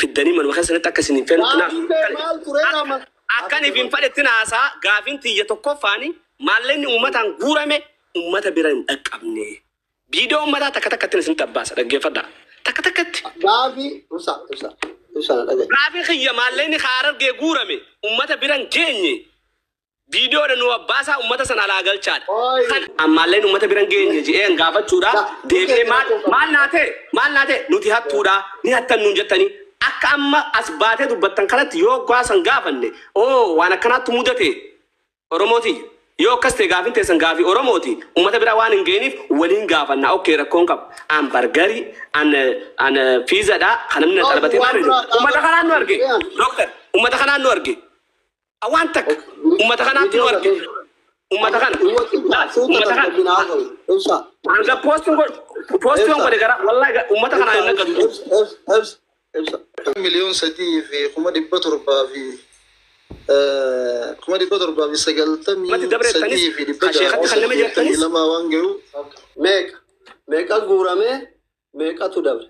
Fiddanii manuma keessanitti akka isin hin feenutti naaf. Gaafiin kee maal ture qaama? Akkan if hin fadhetti naasaa gaafiin tiyya tokkoffaani maallaqni uummataan guurame uummata bira hin dhaqqabne. Viidiyoo uummataa takka takkatti isin tabbaasa, dhaggeeffadhaa. Takka takkatti. Gaafii ibsa, ibsa, ibsa, na dhagaye. Gaafiin kiyya maallaqni Harargee guurame uummata bira hin geenye. Viidiyoodha nu abbaasaa uummata sana alaa galchaadha. Oi. Kan maallaqni uummata bira hin geenye je'een gaafachuudha. Deebi'ee maal maal naa ta'e, maal naa ta'e, nuti hattuudha ni hattan nuun jettanii akka amma as baatee dubbattan kanatti yoo gaasan gaafanne oo waan akkanaatti mudate Oromooti. Yoo akkas ta'e gaafin teessan gaafii Oromooti. Uummata bira waan hin geeniif waliin gaafanna. Okay, rakkoon qabu. An burgerii, an pizzadha. Kan namni na xalabatee maal uummata kanaan nu arge. Doctor, uummata kanaan nu arge. Waan takka uummata kanaatti nu arge. Uummata kana. Uummata kana. Ibsa. Hanga postiin godhe, postiin godhe gara wallahi uummata kanaan hin naqatu. Ibsa, ibsa, ibsa. 3,700,000 fi 793,000 Mati dabreettanis, fi dhibba kan sheekatti kan nama jettanis. 682 waan gahu. Meeqa? Meeqa guuramee? Meeqatu dabre?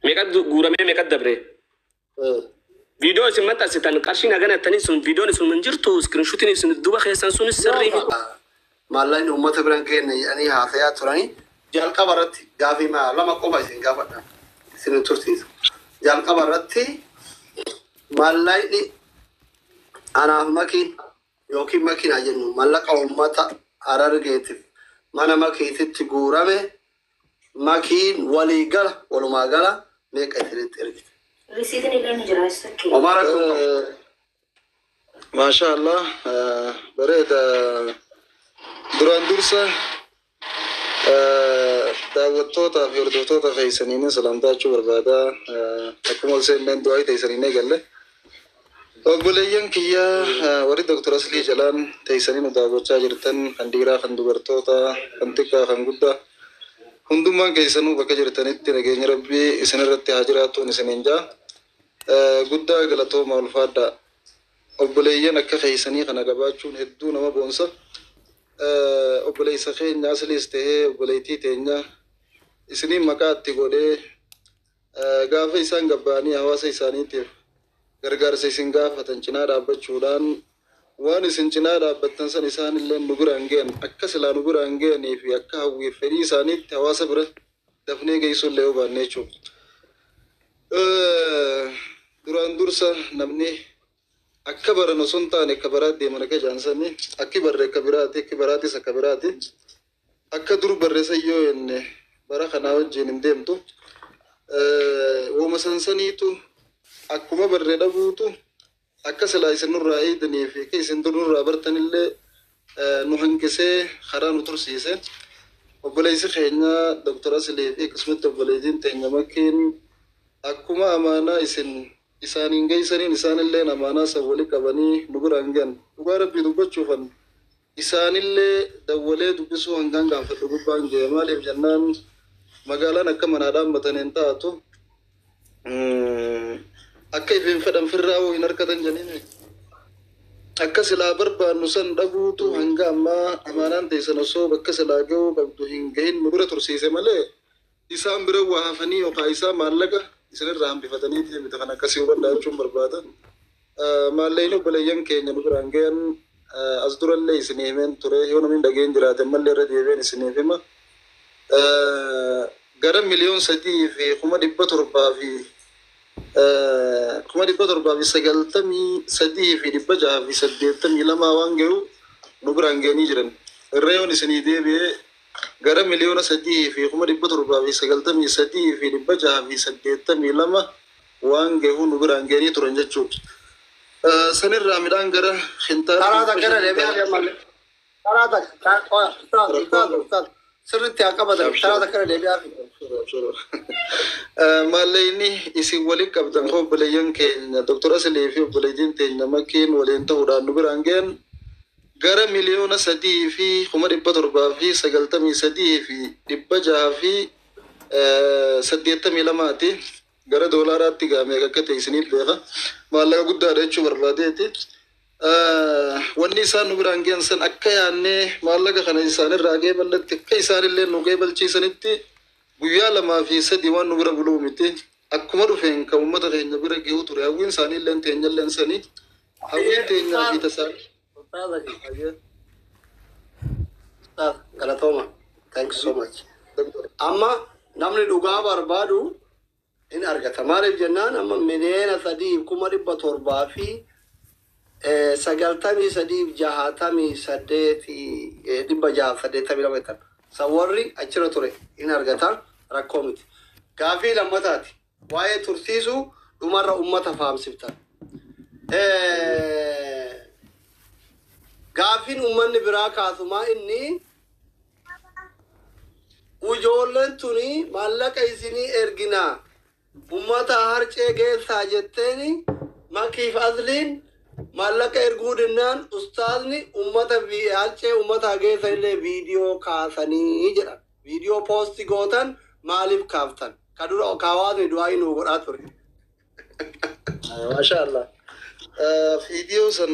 Meeqa guuramee, meeqa dabre? Viidiyoo isin maxxansitan qarshii hagana jettanii sun viidiyoon isin hin jirtu, screenshotiin isin duuba keessan sunis sirrii miti. Maallaqni uummata bira hin geenye jedhanii haasayaa turanii jalqaba irratti gaafii lama qofa isin gaafadha. Isin hin tursiisu. Jalqaba irratti maallaqni anaaf Makiin yookiin Makiinaa jennu maallaqa uummata Harargeetiif mana Makiititti guurame Makiin walii gala, walumaa gala meeqa isinitti ergite? Risiitiin illee ni jira. Isa Homaa rakkoon qabu. Maasha Allah, bareeda. Duraan dursa daawwattootaa fi hordoftoota keessaniin salaamtaachuu barbaada. Akkuma ol seenneen du'aa teessaniin eegalle. Obboleeyyan kiyyaa warri Dr. Aslii jalaan teessanii nu daawwachaa jirtan, kan dhiiraa, kan dubartoota, kan xiqqaa, kan guddaa. Hundummaan keessanuu bakka jirtanitti nageenya Rabbii isinirratti haa jiraatuun isiniin jaa. Guddaa galatooma, ulfaadhaa. Obboleeyyan akka keessanii kana qabaachuun hedduu nama boonsa. Obboleessa keenya Asliis ta'ee obboleettii teenya isiniin maqaa itti godhee gaafa isaan gabbaanii hawaasa isaaniitiif gargaarsa isin gaafatan cinaa dhaabbachuudhaan waan isin cinaa dhaabbattan san isaan illee nu biraan gahan, akka silaa nu biraan gahanii fi akka hawwiif fedhii isaaniitti hawaasa bira dafnee geessuu illee hubanne jechuudha. Duraan dursa namni akka baran osoo hin taane akka baraatti deeman akka jaansanii, akki barre akka biraati, akki baraatis akka biraati. Akka dur barreessa yoo jenne bara kanaa wajjin hin deemtu. Wooma sansaniitu akkuma barree dhabuutu akka silaa isin nurraa eegdanii fi akka isin dur nurraa bartanillee nu hanqisee karaa nu tursiise. Obboleessi keenya Dr. Asilii fi akkasumatti obboleettiin teenya Makiin akkuma amaanaa isin isaaniin geessaniin isaanillee amaanaa san wali qabanii nu biraan gahan. Dhugaa Rabbii dubbachuufan isaanillee dawwalee dubbisuu hangaan gaanfadhu gubbaan ga'e. Maaliif jennaan magaalaan akka manaa dhaabbatan hin taatu. Akka ifin fedhan firraa'uu hin harkatan jenneen. Akka silaa barbaannu san dhabuutu hanga ammaa amaanaan teessan osoo bakka silaa ga'uu qabdu hin gahin nu bira tursiise malee isaan bira waa hafanii yookaan isaan maallaqa isinirraa hambifatanii miti, kan akkasii hubadhaa jechuun barbaada. Maallaqni obboleeyyan keenya nu biraan gahan as durallee isinii himeen ture, yoo namni dhageen jiraate mallee irra deebi'een isiniif hima. Gara 3,700,000 fi 793,682 waan gahu nu biraan gahanii jiran. Irra yoon isinii deebi'ee gara 3,793,682 waan gahu nu biraan gahanii turan jechuudha. Sanirraa midhaan gara Karaa takka irra deebi'aa malee. Karaa takka, ustaaz, ustaaz, ustaaz. Sirriitti haa qabatan. Karaa takka irra deebi'aa. Maallaqni isin waliin qabdan obboleeyyan keenya Dr. Asilii fi obboleeyyiin teenya Makiin waliin ta'uudhaan nu biraan gahan gara 3,793,682ti. Gara doolaaraatti gaamee akka ta'e isiniif beeka. Maallaqa guddaadha jechuu barbaadeeti. Wanni isaan nu biraan gahan san akka yaannee maallaqa kana isaanirraa geeballatti akka isaanillee nu geebalchiisanitti guyyaa lamaa fi sadi waan nu bira buluu miti. Akkuma dhufeen kan uummata keenya bira gahuu ture. Hawwiin isaanii illee teenya illee sanii. Hawwiin teenyaa fi tasaanii. Ustaaz, galatooma. Thank you so much. Amma namni dhugaa barbaadu in argata. Maaliif jennaan, amma 3,793,682 jettan. San warri achirra ture in argata, rakkoo miti. Gaafii lammataati. Waa'ee tursiisuu dhumarra ummata faamsiftan. Gaafiin ummanni biraa kaasumaa inni ijoolleen tuni maallaqa isinii erginaa ummata harcee geessaa jetteeni, Makiif Asliin maallaqa erguu dinnaan ustaazni ummata harcee ummata geessa illee viidiyoo kaasanii jedhan. Viidiyoo post gootan maaliif kaaftan? Ka dura hawaasni du'aa nuu godhaa ture. Maasha Allah. Viidiyoo san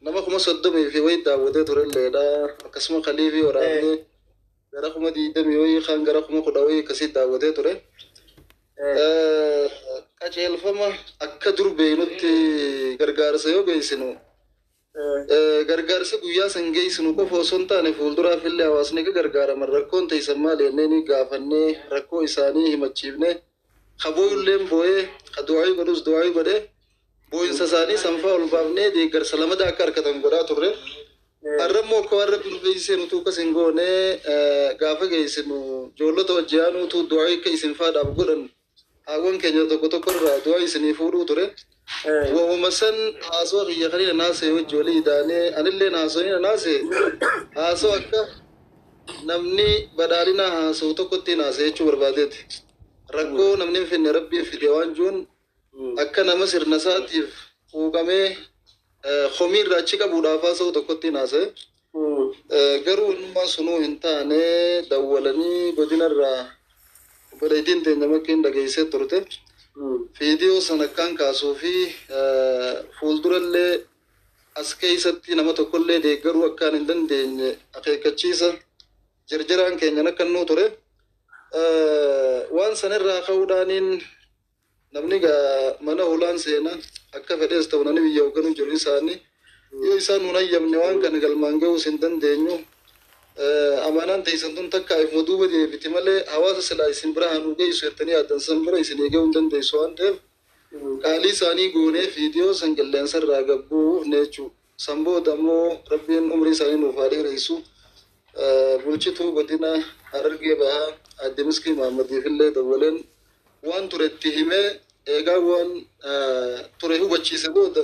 nama 30,000 fi wayii daawwatee turelleedha. Akkasuma kaliifii waraabnee gara 20,000 wayii kan gara 10,000 wayii akkasii daawwatee ture. Qajeelfama akka dur beeynutti gargaarsa yoo geessinu, gargaarsa guyyaa san geessinu qofa osoo hin taane, fuulduraaf illee hawaasni akka gargaaraman, rakkoon teessan maali jennee ni gaafannee, rakkoo isaanii himachiifnee, ka booyulleen booyee, ka du'aayii godhus du'aayii godhee, boo'insa isaanii sanfaa ol baafnee deeggarsa lamada akka harkatan godhaa turre. Har'ammoo akka waan Rabbi nu beeksisee nutu akkas hin goone. Gaafa geessinu ijoollota wajji aanuutu du'aayii akka isin faadhaaf godhan haawwan keenya tokko tokko irraa du'aa isinii fuudhuu ture. Wahuma san haasoo kiyya kan inni naasee wajji walii idaanee, anillee haasoo inni naasee haasoo akka namni badhaadhina haasa'u tokkotti naasee jechuu barbaadeeti. Rakkoo namni hin finne Rabbii fide waan jiruun, akka nama sirna isaatiif quuqamee komii irraa achi qabuudhaaf haasa'u tokkotti naasee. Garuu innummaan sunuu hin taane. Dawwalanii godinarraa obboleettiin teenya Makkiin dhageessee turte. Viidiyoo sana akkaan kaasuu fi fuuldurallee as keessatti nama tokkollee deeggaruu akkaan hin dandeenye akeekkachiisa jarjaraan keenyan akka nuu ture. Waan sanirraa ka'uudhaaniin namni gaa mana hoolaan seena, akka fedhees ta'u namni biyya hoogganuu jiru isaanii yoo isaan nun hayyamne waan kana galmaan ga'uus hin dandeenyu. Amanaan teessan tun takka ifuma duuba deebiti malee hawaasa silaa isin bira hanuu geessu jettanii yaaddan san bira isinii ga'uu hin dandeessu waan ta'eef, qaalii isaanii goonee viidiyoo san qilleensa irraa gabbuufne jechuudha. San booda ammoo Rabbiin umrii isaanii nuuf haa dheeressu. Bulchituu godina Harargee Bahaa Aadde Miskii Mahaammadiif illee dawwaleen waan ture itti himee, eegaa waan ture hubachiise booda,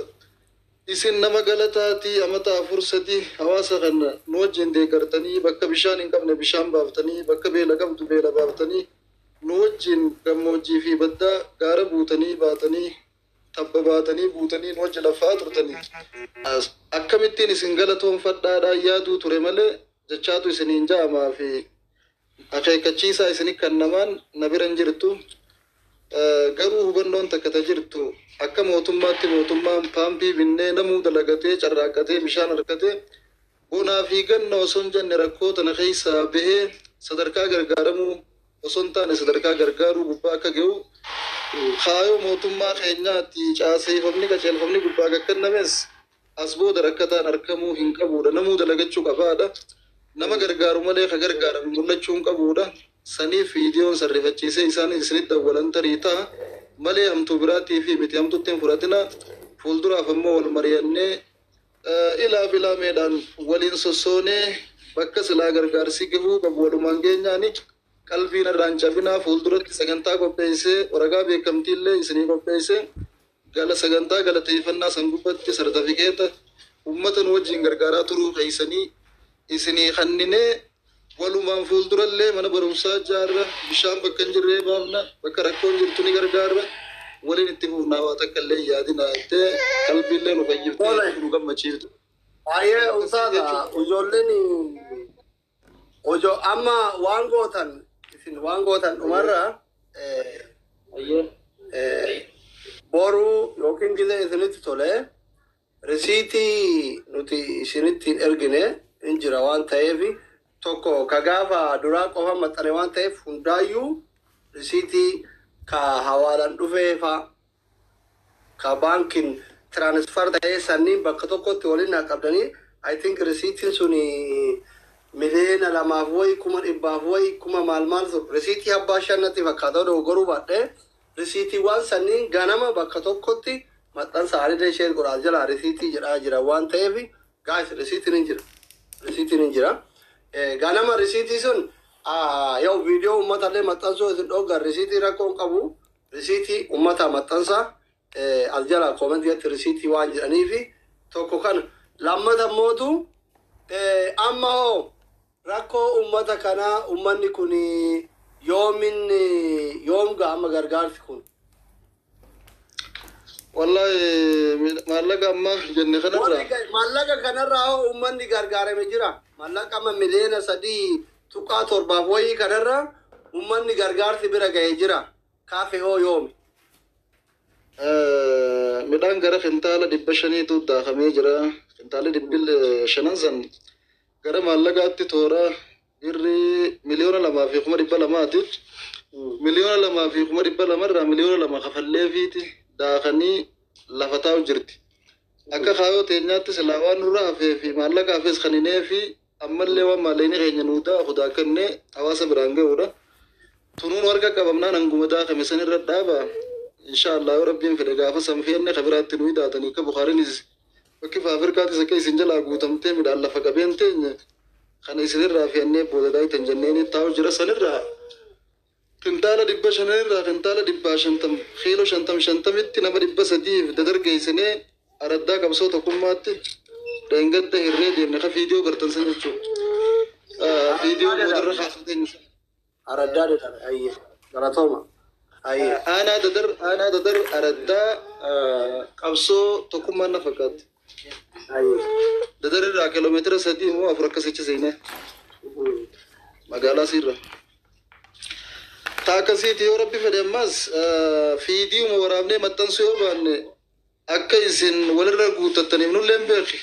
isin nama galataatii, amata afur sadi hawaasa kana nu wajjin deeggartanii, bakka bishaan hin qabne bishaan baaftanii, bakka beela qabdu beela baaftanii, nu wajjin gammoojjii fi baddaa gaara buutanii baatanii, tabba baatanii buutanii nu wajji lafaa turtanii, akkamittiin isin galatoonfadhaadhaan yaaduu ture malee jechaatu isiniin ja'amaa fi akeekkachiisaa isini kan namaan na bira hin jirtu. Garuu hubannoon takka ta jirtu, akka mootummaatti mootummaan paampii binnee, namuu dalagatee carraaqqatee bishaan harkatee, bonaa fi ganna osoo hin jenne rakkoo tana keessaa bahee sadarkaa gargaaramuu osoo hin taane sadarkaa gargaaruu gubbaa akka gahu kaayoo mootummaa keenyaatti caaseeffamni qajeelfamni gubbaa gakkannames as booda rakkataan argamuu hin qabuudha. Namuu dalagachuu qabaadha. Nama gargaaru malee ka gargaarame mul'achuu hin qabuudha. Saniif viidiyoon sarrifachiisee isaan isinitti dawwalan tarii ta'a malee hamtuu biraatii fi miti, hamtuutti hin fudhatina. Fuulduraaf ammoo wal mari'annee, ilaa filaameedhaan waliin sossoonee, bakka silaa gargaarsi gahuu qabu walumaan geenyaani qalbiin irraan cabinaa. Fuulduratti sagantaa qopheessee, waraqaa beekamtii illee isinii qopheessee, gala sagantaa galateeffannaa san gubbatti sartifikeeta ummata nu wajjin gargaaraa turuu keessanii isinii kanninee, walumaan fuuldurallee mana barumsaa ijaarra, bishaan bakka hin jirree baafna, bakka rakkoon jirtu ni gargaarra, waliin itti fufnaa, waa takka illee yaadina jettee qalbiillee nu fayyiftee nu gammachiifte. Baay'ee ulfaata. Ijoolleen amma waan gootan, isin waan gootan dhumarra boruu yookiin gizee isinitti tole risiitii nuti isinitti hin ergine hin jira waan ta'eef, tokko ka gaafa duraa qofa maxxane waan ta'eef, hundaayyuu risiitii Ka hawaalaan dhufee faa ka baankiin transfer ta'ee sanniin bakka tokkotti waliin naa qabdanii. I think risiitiin sun 2,000,000 wayi 100,000 wayi kuma maal maal sun risiitii abbaa shannatti fakkaata dogoggoruu baadhee risiitiiwwan sanniin ganama bakka tokkotti maxxansa haalillee isheen godhaa jala risiitii jedhaa jira waan ta'eef, guys, risiitiin hin jira, risiitiin hin jira. Ganama risiitii sun yoo viidiyoo uummatallee maxxansuu isin dhoggan risiitii rakkoo hin qabu, risiitii uummata maxxansa as jala koomentii risiitii waan jedhaniifi. Tokko kana, lammata mootu amma hoo rakkoo uummata kanaa uummanni kun yoomin yoom ga'a amma gargaarsi kun? Wallahi maallaqa amma jenne kanarraa Maallaqa kanarraa hoo uummanni gargaarame jira? Maallaqa amma 3.7 wayii kanarraa uummanni gargaarsi bira ga'ee jira? Kaafe hoo yoomi? Midhaan gara kintaala 500tu daakamee jira. Kintaala 500 san gara maallaqaatti toora birrii 2,200,000ti. 2,200,000 irraa 2,000,000 kafalleefiiti daakanii lafa taa'u jirti. Akka kaayoo teenyaatti silaa waan nurra hafee fi maallaqa hafees kan hinee fi ammallee waan maallaqni keenya nuu daaku daakannee hawaasa biraan ga'uudha. Tunuun warqa qabamnaan hanguma daakame sanirra dhaaba. Insha Allah yoo rabbiin fedhe gaafa san feenne ka biraatti nuyi daatanii akka Bukaariinis bakki faafirkaatis akka isin jalaa guutamtee midhaan lafa qabeen teenye kana isinirraa fe'annee booda daayitan jenneeni taa'u jira. Sanirraa kintaala 500rraa kintaala 150 kiiloo 50 50tti nama 300f dadargeessinee araddaa qabsoo tokkummaatti dheengadda hirree deemne ka viidiyoo gartan san jechuudha. Viidiyoo boodarra kaasuu teenya. Araddaa dedha, ayyee galatooma, ayyee. Aanaa Dadar araddaa qabsoo tokkummaan na fakkaatti. Ayyee. Dadar irraa kiiloomeetira 3 moo 4 akkasichi seenee magaalaa siirra. Ta akkasiiti. Yoo rabbi fedhe ammas fiidiuma waraabnee maxxansuu yoo baanne akka isin walirra guuttattaniif nullee hin beeki.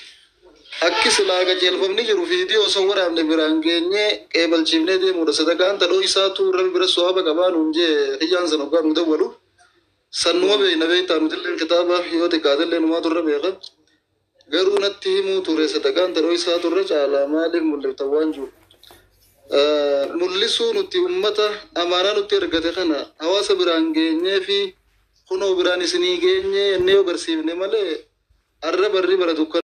Akki silaa qajeelfamni jiru fiidiyoo osoo waraabne biraan geenyee qeebalchiifnee deemuudha. Sadaqaan tadhoo isaatu rabbi bira so'aaba qabaa nuun jee hiyyaan sana hoggaa nu dawwalu. Sannuma beekna, beektaa, nutillee kitaaba yoo xiqqaatellee numaatu irra beeka. Garuu natti himuu ture sadaqaan tadhoo isaatu irra caalaa maaliif mul'iftan waan jiru. Mul'isuu nuti ummata amaanaa nutti ergate kana hawaasa biraan geenyee fi kunoo biraan isinii geenyee jennee yoo barsiifne malee arra barri bara dukkana.